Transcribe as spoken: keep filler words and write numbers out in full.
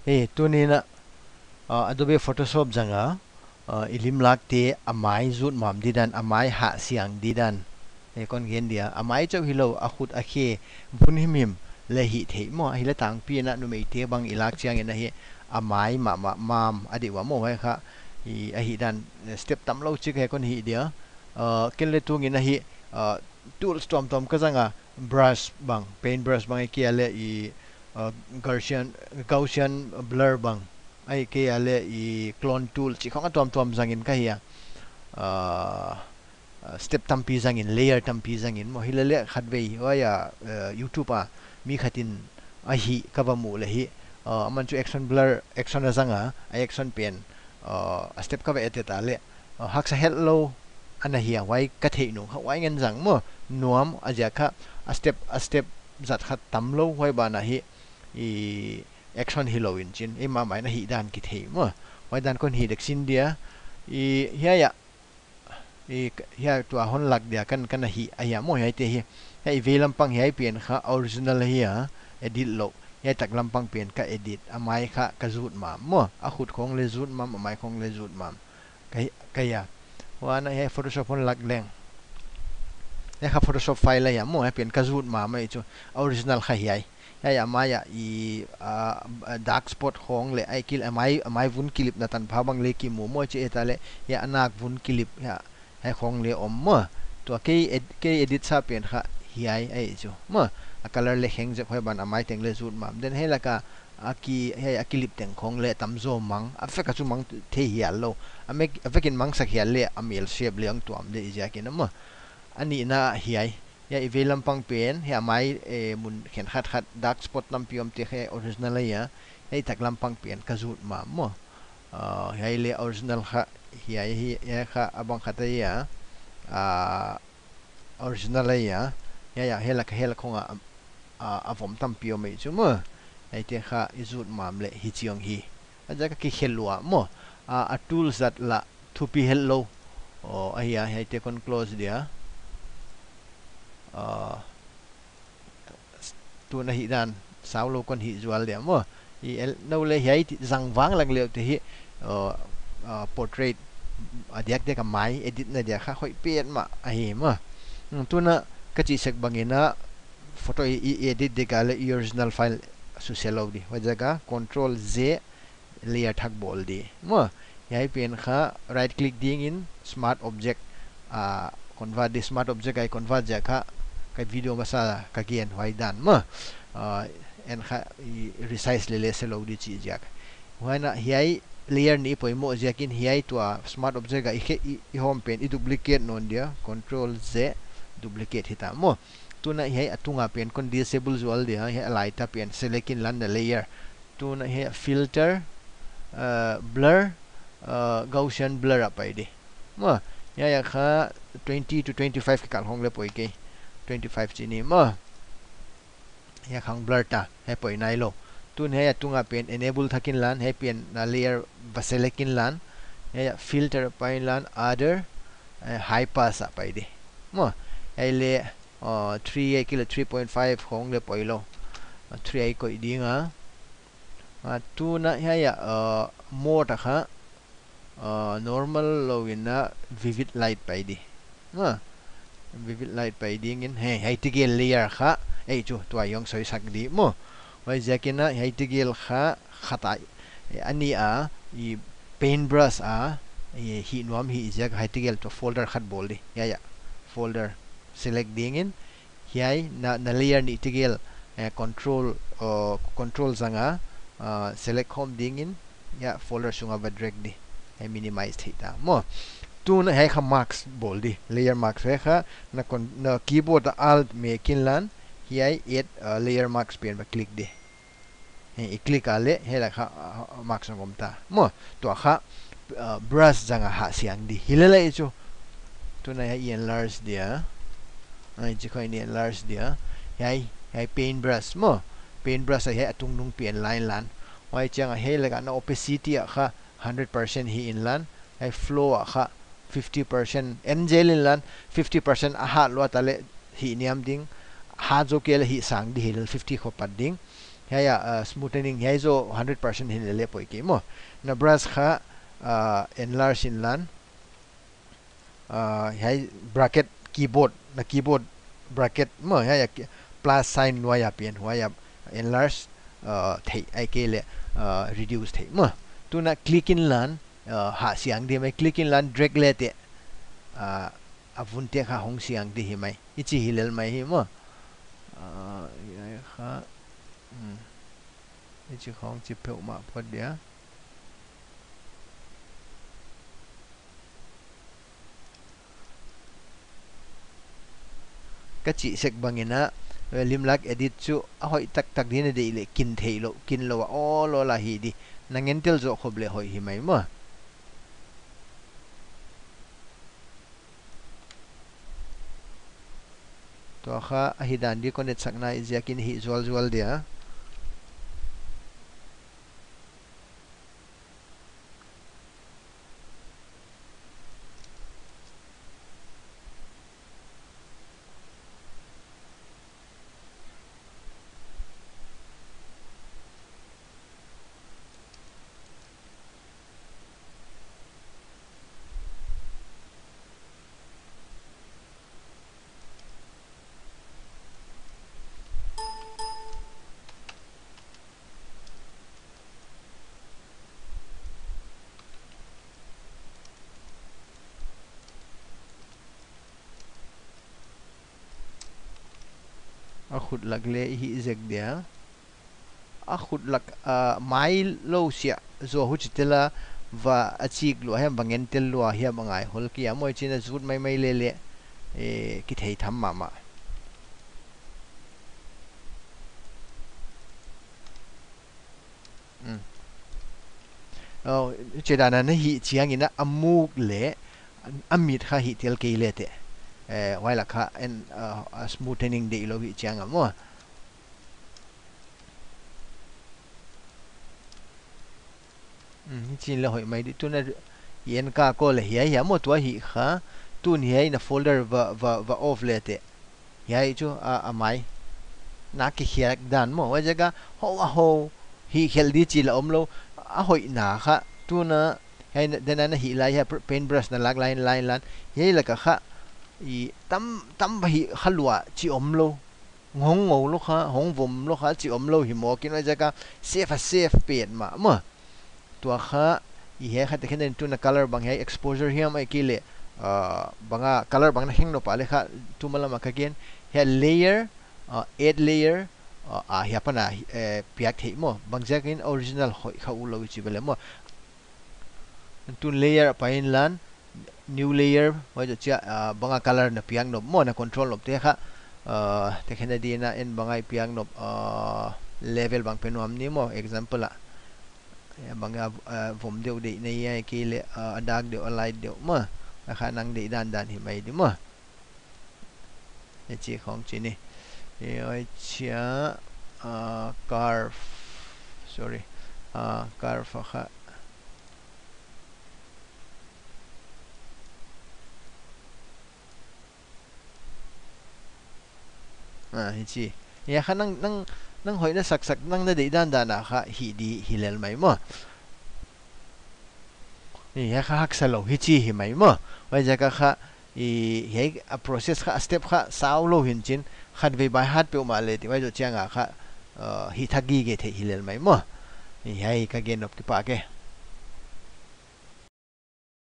Hei, tuni'n a, uh, Adobe Photoshop zanga, uh, i limlakte a mai zut mam didan, a mai hah siang didan. Hei, kon gen dia, a mai chauh hilou, a khut a khe, vun himhim, le hih theih maw, hileh tangpi in a numeite bang i lak chiangin ahi, a mai mahmah mam, a deuh a maw, huai kha, i, a hih dan, eh, step tamlou chik hei kon hih dia. Uh, ken le tungin ahi, uh, tools tuamtuam ka zanga, brush bang, paint brush bang, ahihkeileh i, uh, Gaussian, Gaussian blur bang, ahihkeileh i clone tool, chih khong a tuamtuam zangin ka hi a. Uh, uh, step tampi zangin, layer tampi zangin, maw hilele khatvei, huai a, uh, YouTube a, mi khatin ahi ka va muh le hi, uh, aman chu action blur, action a zanga, a action pen, uh, a step ka va et ta le, uh, haksa hetlou, ana hi a, huai ka theih nung kha, huai ngen zang maw, nuam a ziak kha, a step, a step zat kha tamlou, huai ban ahi, i action hilou in chin, i mahmah in a hih dan kithei maw, huai dan kon hih dek sin dia, i hiai a, i k-, hiai tua hon lak dia kan, kan a hih, a hia maw hiaite hi, hiai i vei lampang hiai pen kha original ahi a, edit lou, hiai tak lampang pen ka edit, a mai kha ka zut mam maw, a khut khong le zut mam, a mai khong le zut mam. Ka hi, ka hi a. Huan a hiai Photoshop hon lak leng. Hiai kha Photoshop file ahi a maw, hiai pen ka zut mam ahi chu. Original kha hiai. Hiai a mai a i, ah, dark spot khong le, ahihkeileh a mai, a mai vun kilipna tanpha bang le kimu maw chi e ta le, hiai a nak vun kilip, hiai, hiai khong le om maw. Tua kei ed-, kei edit sa pen kha hiai ahi chu. Maw, a color le kheng zek, huai ban a mai teng le zut mam. Den hiai laka a ki, hiai a kilip teng khong le tamzaw mang, a vek a chu mang thei hial lou. A mek, a vekin mangsak hial le a mel shape le ang tuam de i ziakin a maw. A nihna hiai, hiai i vei lampang pen, hiai a mai, eh, mun khenkhat khat dark spot tampi omte kha original ahi a, hiai tak lampang pen ka zut mam maw. Ah, hiai le original kha, hiai hi, hiai kha a bang khat ahi a, ah, original ahi a, hiai a, hiai lak, hiai lak khong a, a, a vom tampi om ahi chu maw. Hiaite kha i zut mam le hichi ang hi. A ziak a kikhe lua maw. A, a tool zat la thupi hetlou. Oh, ahi a, hiaite kon close dia. Ah, tun a hih dan, sau lou kon hih zual dia maw. I el, nou le hiai ti zang vang lak leu te hi, uh, uh, portrait, a diakdiak a mai, edit na dia kha hoih petmah ahi maw. Hmm, tun a ka chih sek bangin a, photo i, i edit dek a le i original file suse lou di. Huai ziak a, control Z, layer thak bawl di. Maw, hiai pen kha right click dingin smart object, ah, convert di, smart object a i convert ziak kha, ka video masa ka gen huai dan maw. Ah, en kha i resize lele se lou di chih ziak. Huan a hiai layer nih poimoh ziakin hiai tua smart object a i khe, i, i hawm pen i duplicate nawn dia, control Z, duplicate hita maw. Tun a hiai a tunga pen kon disable zual dia, hiai a laita pen select inlan na layer. Tun a hiai filter, uh, blur, uh, Gaussian blur a pai di. Maw, hiai a kha twenty to twenty-five kikal hong le poi kei. Twenty-five chih ni maw. Hiai khang blur ta, hiai poi nailou. Tun hiai a tunga pen enable thak inlan, hiai pen na layer va select inlan. Hiai a filter pai inlan, other, eh, high pass a pai di. Maw, hiai le, uh, three ahihkeileh three point five khong le poilou. Uh, three a i koih ding a. Uh, tun a hiai a, uh, mode a kha, uh, normal lou in a vivid light pai di. Uh, vivid light pai dingin, hei, hiai tegel layer kha, ei chu, tua i hong soisak di maw. Huai ziakin a, hiai tegel kha, khat a, eh, a nih a, i paintbrush a, i hih nuam hih ziak hiai tegel tua folder khat bawl di. Hiai a, folder select dingin, hiai na, na layer nih tegel, eh, control, uh, control zanga, uh, select khawm dingin, hiai folder sunga va drag di. Hiai minimize thei ta. Maw, tun a hiai kha mask bawl di. Layer mask hiai kha, na con-, na keyboard a alt mek inlan, hiai add, uh, layer mask pen va click di. Hei, i click a le, hiai lak kha, ah, ah, mask hong om ta. Maw, tua kha, ah, brush zanga hah siang di. Hilele chu. Tun a hiai i enlarge dia. Hiai chi khong i enlarge dia. Hiai, hiai paintbrush maw. Paintbrush a hiai a tungnung pen la inlan. Huai chiang a hiai lak a na opacity a kha hundred percent hi inlan. Hiai flow a kha fifty percent. En zel inlan, fifty percent a hat lua ta le hih niam ding. Hat zou kei le hih sang di hilele fifty khong pat ding. Hiai a, uh, smoothening hiai zaw hundred percent hi lele poi kei maw. Na brush kha, uh, enlarge inlan. Uh, hiai bracket keyboard, na keyboard bracket maw, hiai a ki-, plus sign nuai a pian, huai a enlarge, uh, theih, ahihkeileh, uh, reduce theih maw. Tuin click inlan, uh, hah siang di mai, click inlan drag le teh, uh, a vun te kha hong siang di hi mai. Hichi hi lel mai hi maw. Uh, hiai kha, hmm. Hichi khong chi peuhmah phot dia. Ka chih sek bangin a, eh, limlak edit chu a hoih taktak di na deih leh kin theih lou, kin lou a awl awl a hi di. Na ngen tel zoh khop leh hoih hi mai maw. Tua kha a hih dan di kon etsakna i ziakin hih zualzual dia. A khut lak leh i hih zek dia. A khut lak, ah, mai lou sia, zaw huchi tel a, va a chik lua hiam, va ngen tel lua hiam a ngai hol kei a maw, hichi'n a zut maimai lele, eh, kithei tham mahmah. Mm. Oh, hichi dan a na hih chiangin a muk leh a mit kha hih tel kei le teh. Eh, huai lak kha en, uh, a smoothening deih lou hih chiang a maw. Mm, hichi'n la hoih mai di, tuin a i en ka ko leh hiai hiai maw, tua hih kha, tuin hiai na folder va, va, va off le teh. Hiai chu a, a mai. Na kikhiak dan maw, huai ziak a hou a hou, hih khelh di chih la om lou, a hoihna kha, tuin a, hiai na, dan a na hih lai hiai pr-, paintbrush na lak lai inlan, hiai lak a kha, i tam, tam va hih kha lua chih om lou. Hong ngou lou kha, hong vom lou kha, chih om lou hi maw, kin huai ziak a safe a safe petmah maw. Tua kha, i hiai kha tekhen den tuin a color bang hiai exposure hiam ahihkeileh, ah, bang a color bang na heng nop a leh kha, tu malam a ka gen, hiai layer, ah, add layer, ah, ah, hiai apan a, eh, piak theih maw, bang ziakin original hoih kha ut lou i chi bel e maw. Tuin layer a pai inlan, new layer, huai zoh chiang, ah, bang a color na piak nop maw, na control nop te kha, ah, tekhen a di na en bang a i piak nop, ah, level bang pe nuam ni maw, example a. Eh, bang a, ah, vom deuh deih na hia ahihkeileh, ah, a dark deuh, a light deuh maw. A kha nang deih dandan hi mai di maw. Hichi khong chi ni. Eh, huai chia, ah, curve. Sorry. Ah, curve a kha. Ah, hichi. Hiai kha nang, nang, nang hoih na saksak, nang na deih dandan a kha hih di hi lel mai maw. Hiai kha haksa lou, hichi hi mai maw. Huai ziak a kha, i, hiai a process kha, a step kha, sau lou hi'n chin, khatvei by heart peuhmah leh teh, huai zoh chiang a kha, uh, hih thak gige thei hi lel mai maw. Hiai ka gen nop kipak e.